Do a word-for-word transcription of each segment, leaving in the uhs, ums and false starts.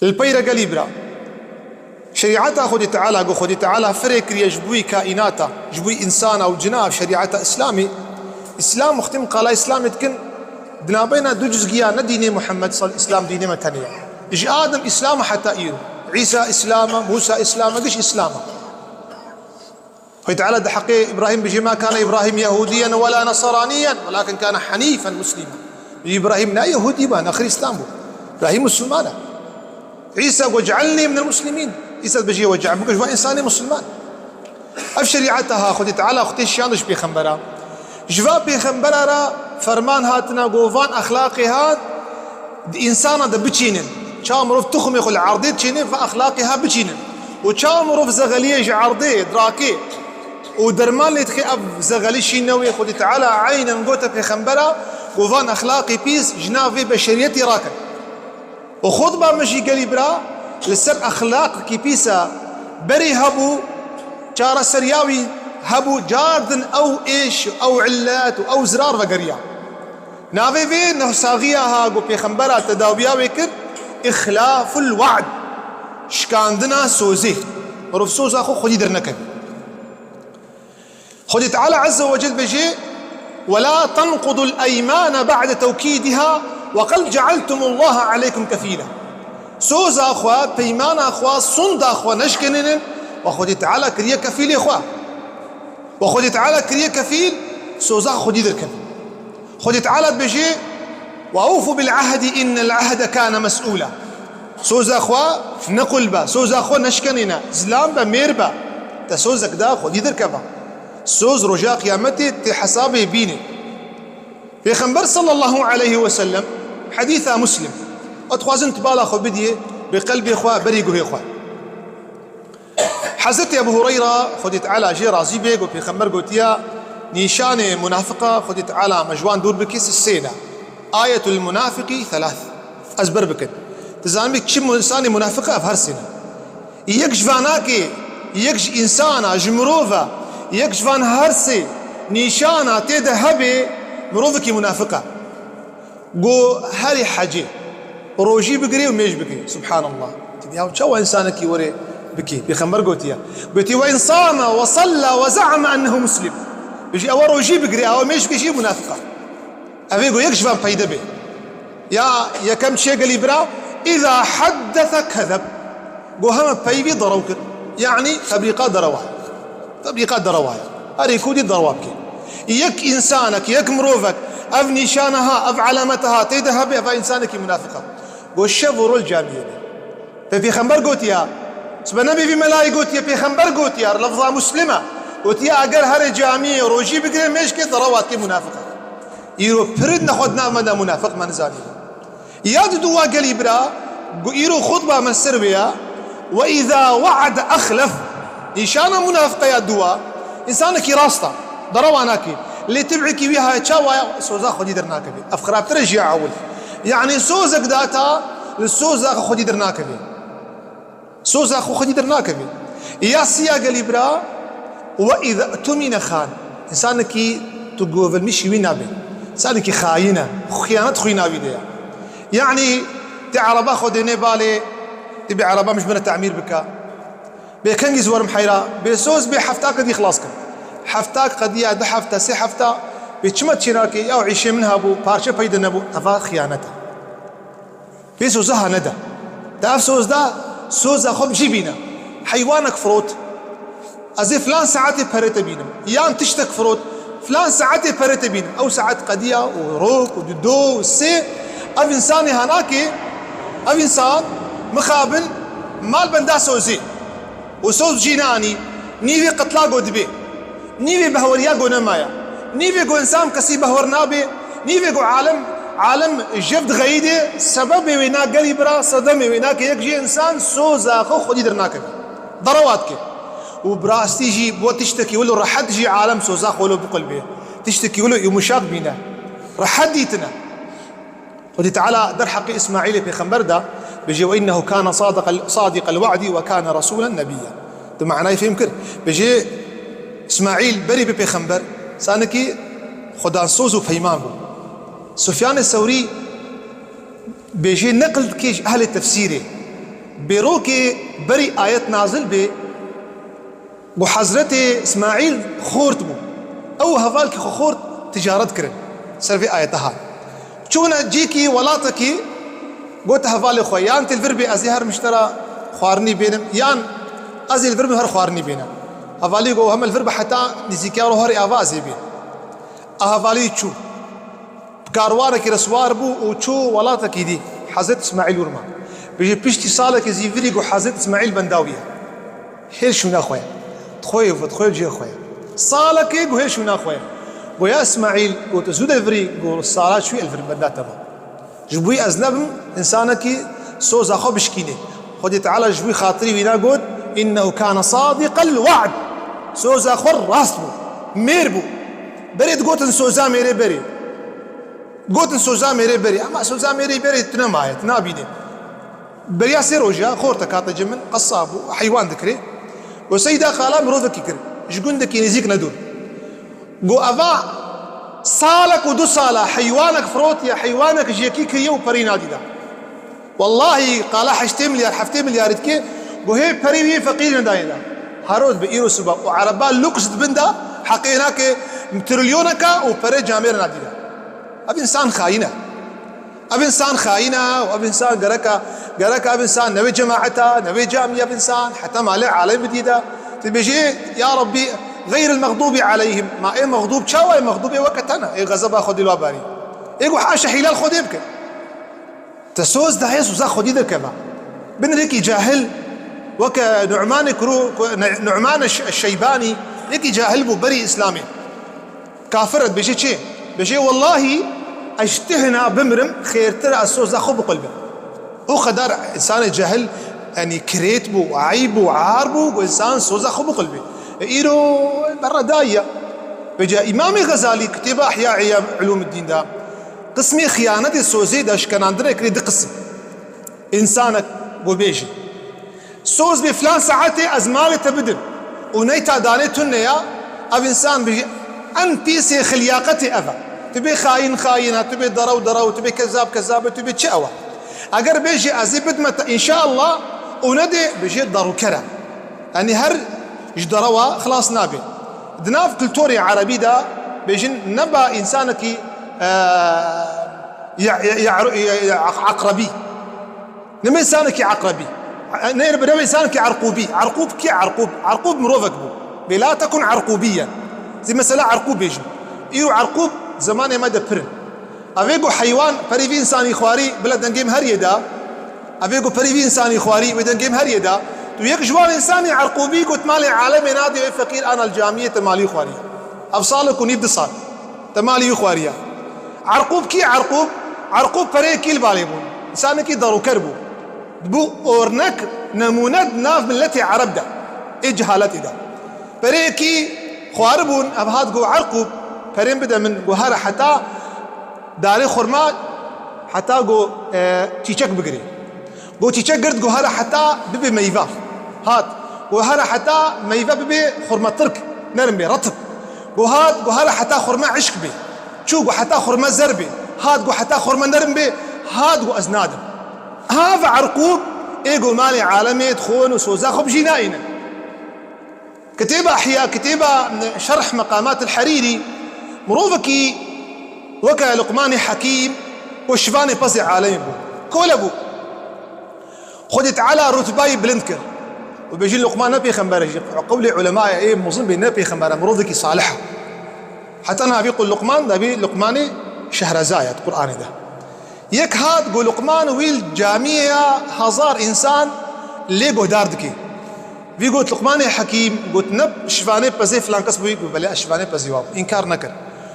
Li pey re gelî bira. Şerîeta Xwedî Teala, ku Xwedî Teala firê kiriye ji bo wî kaînata, ji bo wî însana û cina, şerîeta Îslamê. Îslam, wextê min qala Îslamê dikin, di navbeyna du cizgiya ne dînê Muhammed sal Îslam dînê me tenê ye. Ji Adem Îslam e heta îro. Îsa Îslam e, Mûsa Îslam e, giş Îslam e. Xwedî Teala di heqê Îbrahîm bijî, "Ma kana Îbrahîm Yehûdiyen wela Neseraniyen, welakin kana henîfen Muslîma." Bijî Îbrahîm ne Yehûdî bû, ne Xrîstan bû. Îbrahîm Musulman e. Îsa got, "Cealnî minel Muslimîn." Îsa bijî, "We ceal bike ji van însanê Musulman." Ev şerîeta ha Xwedî Teala xwe tê şiyandin ji pêxembera. Ji va pêxembera re ferman hatine, got, "Van exlaqê ha di însana de biçînin. Çawa mirov tuxumê xwe li erdê diçîne, va exlaqê ha biçînin. Û çawa mirov zexeliyê ji erdê, dirakê û derman lê dixê, ev zexelî şîne wê." Xwedî Teala eynen gote pêxembera, got, "Van exlaqê pîs ji nav vê beşeriyetê rakin." Û xutba min jî gelî bira li ser exlaqekî pîs e. Berê hebû, çareseriya wî hebû, cardin ew êş, ew illet û ew zirar vegeriya. Navê vê nehsaxiya ha ku pêxembera tedawiya wê kir, îxlaful we'd, şikandina sozê. Mirov soza xwe xwedî dernekeve. Xwedî Teala Azze ve Cel bêje, "Ve la tenqudul eymane ba'de tewkîdiha ve qed cealtumullaha aleykum kefîla." Soza xwe, peymana xwe, sunda xwe neşkenînin, ve Xwedî Teala kiriye kefîlê xwe. Ve Xwedî Teala kiriye kefîl, soza xwedî derkevin. Xwedî Teala dibêje, "Ve awfu bil ahdi innel ahde kane mes'ûla." Soza xwe nequl be, soza xwe neşkenîne, zilam be, mêr be. Te sozek da, xwedî derkeve. Soz roja qiyametê tê hesabê bînê. Pêxember sallallahu aleyhi ve sellem, hedîsa Muslim, ez dixwazim tu bala xwe bidiyê, bi qelbê xwe, berî guhê xwe. Hezretî Ebu Hureyra, Xwedî Teala jê razî bê, got, Pêxember gotiya, nîşanê munafiqa Xwedî Teala me ji wan dûr bike, sê ne. Ayetul munafiqî thelath. Ezber bikin. Dizanibî çi insanê munafiq e, ev her sê ne. Yek ji vanakê, yek ji însana, ji mirova, yek ji van her sê nîşana tê de hebe, mirovekî munafiq e. Go herî hecê, rojî bigirê û mêj bigirê. Subhanallah. Tî ya çawa însanekî were bikê? Pêxember gotiye. Gotî, "Ve insama ve salla ve za'ama ennehu muslim." Bijî ewa rojî bigirê, ewa mêj bigirê jî munafiq e. Ev ê go yek ji van peyde bê. Ya yekem çê gelî bira, "Îza haddese kezeb." Go heme peyvî derew kir. Yanî tebrîqa derewa. Tebrîqa derewa ye. Herî kurdî derewa bike. Yek însanek, yek mirovek, ev nîşane ha, ev alamete ha, tê de hebe, ev însanekî munafiq e. Go şev û roj camiyê be. Pê pêxember gotiya, sibe nebê vî melayî gotiye, pêxember gotiya, lefza Muslim e. Gotiye, eger herê camiyê rojî bigirê, mêj ke, derewa dike munafiq e. Îro pirin nexwe di nav me de munafiq me nizanî. Ya di dûwa gelî bira, ku îro xutba me ser wê ya, "Ve îza we'ede exlef." Nîşana munafiqa ya dûwa, însanekî rast e, derewa nake. Lê tib'ekî wî haya çawa ya, soza xwedî dernakeve. Ev xirabtir e ji ya ewil. Yanî sozek data, li soza xwedî dernakeve. Soza xwe xwedî dernakeve. Ya siya gelî bira, "Ve îza tumîne xan." Însanekî tu govilmişî wî nabe. Însanekî xayîn e. Xiyanet xwîna wî de ye. Yanî, ti ereba xwe dênê balê, ti bê ereba min ji min re temîr bike. Bê kengî ziwarim heyra, bê soz bê hefta qedî xilas kim. Hefta qediya, du hefta, sê hefta, bê çima çênakê, ya îşê min hebû, parçe peyde nebû, eva xiyanet e. Pê soza ha nede. Te ev soz da, soza xwe bi cî bîne. Heywanek firot. Ez ê filan saetê perê te bînim. Yan tiştek firot. Filan saetê perê te bînim. Ew saet qediya û rok û dido û sê. Ev însanê hanakê, ev însan mixabin mal benda sozê. Û soz cî neanî, nîvê qetla go dibê. Nîvê behweriya go nemaye. Nîvê go însan kesî behwer nabê. Nîvê go alem, alem jev dixeyîdê, sebebê wê na gelî bira, sedemê wê nake yek jê însan soza xwe xwedî dernakeve. Derewa dike. Û bi rastî jî bo tiştekî wilo rehet jî alem soza xwe wilo biqulbê. Tiştekî wilo yumuşak bîne. Rehet dîtine. Xwedî Teala derheqê Îsmaîlê pêxember da, bêje, "Ve innehu kane sadiqel, sadiqel we'dî ve kane resûlen nebiyya." Tu manayê fêm kir. Bêje, Îsmaîl berî bi pêxember, sanekî xudansoz û peyman bû. Sufyanê Sewrî bêje, neqil dike ji ehlê tefsîrê. Bêrokê berî ayet nazil bê, ku Hezretê Îsmaîl xort bû. Ew û hevalkî xwe xort ticaret kirin. Ser vê ayete hat. Çûne cîkî, welatekî, gote hevalê xwe, yan tê li vir bê, ez ê her miştera xwarinî bênim, yan ez ê li vir bim, her xwarinî bêne. Hevalî got, heme li vir be, heta nîzîkiya roharê ava ez ê bêm. A hevalî çû. Bi karwanekî re siwar bû û çû welatekî dî. Hezret Îsmaîl wir ma. Bêje piştî salekê zî virî got Hezret Îsmaîl benda wî ye. Hêl şûna xwe ye. Dixwe yê, dixwe cihê xwe ye. Salekê got hêl şûna xwe ye. Got ya Îsmaîl, got zû de virî, got sala çû ye li vir benda te ma. Ji bo wî ez nebim, însanekî soza xwe bişkînê. Xwedê Teala ji bo wî xatirî wîna got, "Înnehu kâne sadiqel we'd." Soza xwe rast bû. Mêr bû. Berê digotin soza mêrê berê. Gotin soza mêrê berê. Ema soza mêrê berê tu nemaye, tu nabînê. Beriya sê roja xortek hate cem min, qesab bû, heywan dikirê. Got Seyda, qala mirovekî kir. Ji gundekî nêzîk nedûr. Got eva salek û du sala heywanek firotiye, heywanek ji yekî kiriye û perî nadî da. Wellahî qala heştê milyar, heftê milyarî dike, got hê perî wî yê feqîrî nedayê da. Hero dibe îro siba û ereba luks di bin da, heqê nake trilyoneka û perê camêr nadî da. Ev însan xayîn e. Ev însan xayîn e û ev însan gereka, gereka ev însan newê cemaeta, newê camî ev însan, heta malê alem bidî de. Tu bêjî, ya Rabbî, xeyril mexdûbî aleyhim. Ma ê mexdûb çawa ye? Mexdûb ê weke te ne, ê xezeba Xwedê li wa barî. Ê ku haşa hîlal Xwedê bike. Te soz dayê soza Xwedî derkeva. Bin rêkî cahil, weke Nu'manê kuro, Nu'man Ş-, Şeybanî, rêkî cahil bû berî Îslamê. Kafir e, dibêje çi? Dibêje, wellahî, ez ji tihna bimirim, xêrtir e ez soza xwe biqulbim. O qedar însanê cehil, yanî kirêt bû, eyb bû, ar bû, ku însan soza xwe biqulbê. E, îro berre daye. Vêca Îmamê Xezalî kitêba Ihya Ulûmiddîn de, qismê xiyanetê sozê de şikenandinê kirê du qisim. Însanek ku bêjî, soz bê filan saetê ez malê te bidim û neyta danê tune ya, ev însan bijî en pîsê xilyaqetê ev e. Tu bê xayîn xayîn e, tu bê derew derew, tu bê kezab kezab e, tu bê çi ew e? Eger bêjî ez ê bidme te înşallah û nedê, bijê derûker e. Yanî her ji derewa xilas nabe. Di nav kulturê erebî de bêjin neba însanekî, e, ya, ya, ya, ya, ya, aqrebî. Nebe însanekî eqrebî. Ne, nebe însanekî erqûbî. Erqûb kî erqûb? Erqûb mirovek bû. Bê la tekun erqûbîyen. Zî mesela erqûb bêjin. Îro erqûb zemanê me de pir in. Evê ku heywan perî vî însanî xwarî bila dengê min her yê da. Evê ku perî vî însanî xwarî wê dengê min her yê da. Tu yek ji wan însanî erqûbî got malê alemê nadê wê feqîr ana li camiyê te malî xwarî. Ev salek û nîv du sal. Te malî wî xwariya. Erqûb kî Erqûb? Erqûb pereyekî li balê bûn. Însanekî darûker bû. Bû ornek, nemûne di nav miletê ereb de. Ê cehaletê de. Pereyekî xwaribûn, ev hat got Erqûb, perên bide min, got here heta darê xurma, heta got, e, çîçek bigirê. Got çîçek girt, got here heta bibe meyve. Hat. Got here heta meyve bibe xurma tirk, nerim bê, retib. Got hat, got here heta xurma eşk bê. Çû, got heta xurma zer bê. Hat, got heta xurma nerim bê. Hat, got ez nadim. Hava Erqûb, ê got malê alemê dixwin û soza xwe bijî nayîne. Kitêba Ihya, kitêba Şerh Meqamat el-Herîrî, mirovekî weke Luqmanê Hekîm û şivanê pezê alemê bû. Kole bû. Xwedê Teala rutbayî bilind kir. Û bêjin Luqman ne pêxember e jî. Qewlê ulemayê ê mezin bê ne pêxember e, mirovekî salih e. Heta niha vî qul Luqman, da vî Luqmanê Şehrazayê di Qur'anê de. Yek hat got Luqman wî li camiyê ya hezar însan lê guhdar dike. Vî got Luqmanê Hekîm, got ne şivanê pezê filan kes bûyî, got belê ez şivanê pezê wa bûm. Înkar nekir.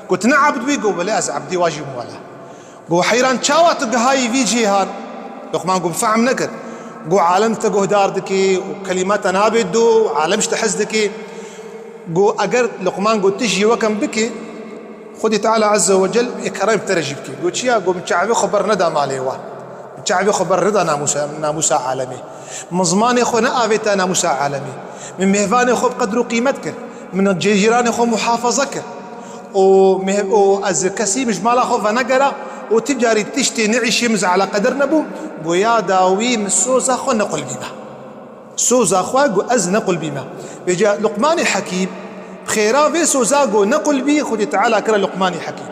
Got ne ebd bûyî, got belê ez ebdê wa jî bûm wele. Got heyran çawa tu gihayî vî cihê han? Luqman got fehm nekir. Got alem te guhdar dike û kelîma te nabê do, alem ji te hez dike. Got eger Luqman got tu jî weke min bike, Xwedê Teala Azze ve Cel ê kerem te re jî bike. Got çiya? Got min çavê xwe ber neda malê wan. Min çavê xwe ber neda namûsa, namûsa alemê. Min zimanê xwe neavêta namûsa alemê. Min mêvanê xwe bi qedr û qîmet kir. Min cîranê xwe muhafaza kir. Û mêh-, û ez kesî min ji mala xwe venegera, Û ti carî tiştê neîşê min ji eleqeder nebû, go ya dawî min soza xwe nequlbîme. Soza xwe go ez nequlbîme. Vêca Luqmanê Hekîm, bi xêra vê soza go nequlbî, Xwedê Teala kira Luqmanê Hekîm.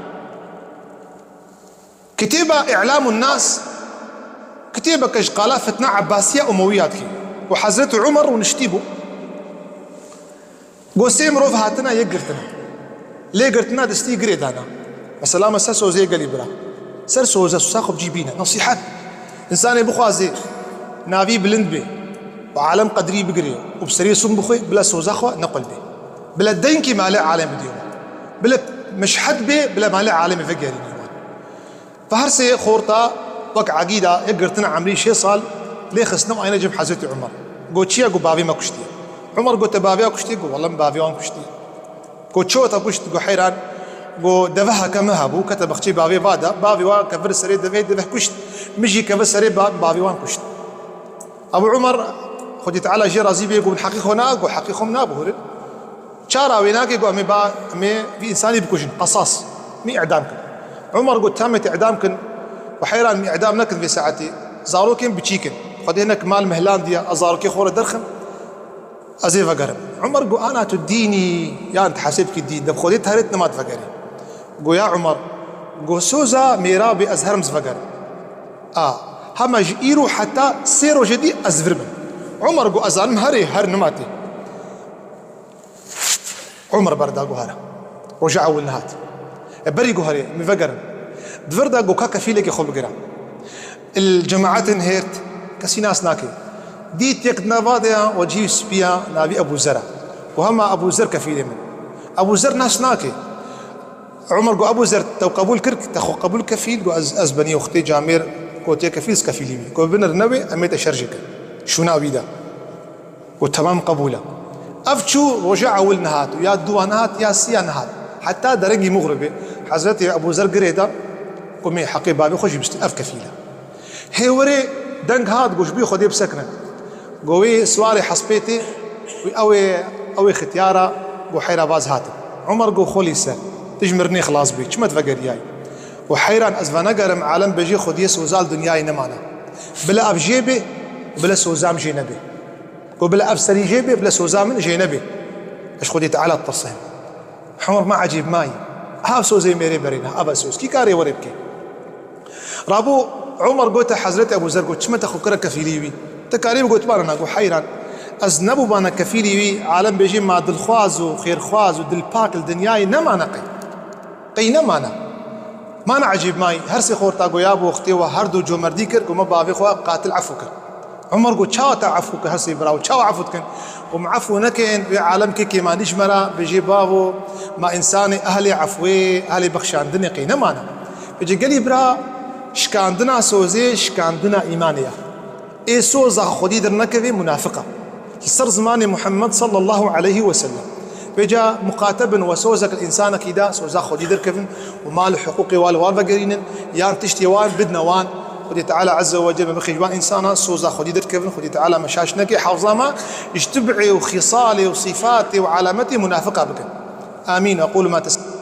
Kitêba Î'lamun Nas, kitêbeke ji qala fitna Ebbasiya Umewîya dikê. Û Hezretî Umer rûniştî bû. Go sê mirov hatine yek girtine. Lê girtina distî girê dana. Mesela me ser sozê gelî bira. Ser soze, soza xwe bi cî bîne. Nesîhet. Însanê bixwaze navî bilind bê û alem qedrî bigirê û bi serê sum bixwe, bila soza xwe nequlbê. Bila dengkî malê alem bidê wan. Bila mişhet bê, bila malê alemê vegerînê wan. Ve her sê xorta wek egîda yek girtine emrî şêst sal lê xistine û ayne cem Hezretî Umer. Go çi ye? Go bavê me kuştiye. Umer go te bavê wan kuştiye? Go wele min bavê wan kuştiye. Go çawa te kuşt? Go heyran. Go deveheke min hebû, kete bexçeyê bavê va de, bavê wan kevir serê devehê, deveh kuşt. Min jî kevir serê ba-, bavê wan kuşt. Ebu Umer, Xwedî Teala jê razî bê, go min heqî xwe na, go heqî xwe min nabihurin. Çara wê nake, go em ê ba, em ê vî însanî bikujin, qesas. Min îdam kin. Umer got, tamê te îdam kin, we heyran min îdam nekin vê saetê. Zarokên biçîk in. Xwedê hinek mal mehlandiya, ez zarokê xwe re derxim, ez ê vegerim. Umer got, ana tu dînî, yan tu hesê bikî dîn, de bi Xwedê terêt nema tu vegerî. Go ya Umer, go soza mêra bê ez herim ez vegerim. A, hema ji îro heta sê rojê dî ez vir bim. Umer go, ez zanim herê, her nima tê. Umer berda guhara. Roja ewil nehat. E, berî guharê, min vegerin. Di vir de go ka kefîlekê xwe bigire. Il cemaetên hêrt, kesî nas nake. Dît yek di nava de ya, wecihî spî ya, navî Ebû Zer e. Go hema Ebû Zer kefîlê min. Ebû Zer nas nake. Umer go, Ebû Zer, te qebûl kir, te xwe qebûl kefîl, go ez, ez benî wextê camêr, go tê kefîl, ez kefîlî wî. Go binir newê, em ê te şerjê kin. Şûna wî de. Û temam qebûl e. Ev çû roja ewil nehat û ya dûa nehat ya sîya nehat. Heta derengî mixribê Hezretî Ebû Zer girê da, ku min heqê bavê xwe jî bistî, ev kefîl e. Hêwerê deng hat, got, ji bî Xwedê bisekine. Got, wê siwarê hespê tê, wî ew ê, ew ê xityara, got, heyra vaz hatin. Umer got, xolî ser, tu ji mirinê xilas bî, çima tu vegeriyayî? Got, heyran, ez venegerim, alem bêjê Xwediyê soza li dinyayê nemane. Bila ev jê bê, bila soza min jê nebê. Got, bila ev serî jê bê, bila soza min jê nebê. Ez Xwedê Teala ditirsêm. Umer ma ecêb mayî. Ev sozê mêrê berê ne, ev soz. Kî karê werê bike? Rabû Umer gote Hezretî Ebû Zer got, çima te xwe kire kefîlî wî? Te karî bigotibana na, got, heyran. Ez nebûbana kefîlî wî, alem bêjê ma dilxwaz û xêrxwaz û dilpak li dinyayê nemane qey. Qey nemane. Mana ecêb mayî, her sê xorta goya bi wextê we her du comerdî kir, ku me bavê xwe qatil efû kir. Umer got, çawa te efû kir her sê bira û çawa efû dikin? Ku me efû nekin, wê alem kê kêmanî ji me re bêjê bavo, ma însanê ehlê efwê, ehlê bexşandinê qey nemane. Vêce gelî bira, şikandina sozê, şikandina îmanê ye. Ê soza Xwedî dernekevê munafiq e. Li ser zimanê Muhammed sallallahu aleyhi ve sellem. Vêca muqate bin we sozek li însanekî da, soza Xwedî derkevin û mal û hiqûqê wa li wan vegerînin, yan tiştê wan bidine wan. Xwedî Teala Azze ve Celle me bixê ji wan însana soza Xwedî derkevin, Xwedî Teala me şaş neke, hafza me ji tib'ê û xîsalê û sîfatê û alametê munafiqa bikin. Amîn. Aqulu ma tesma'un.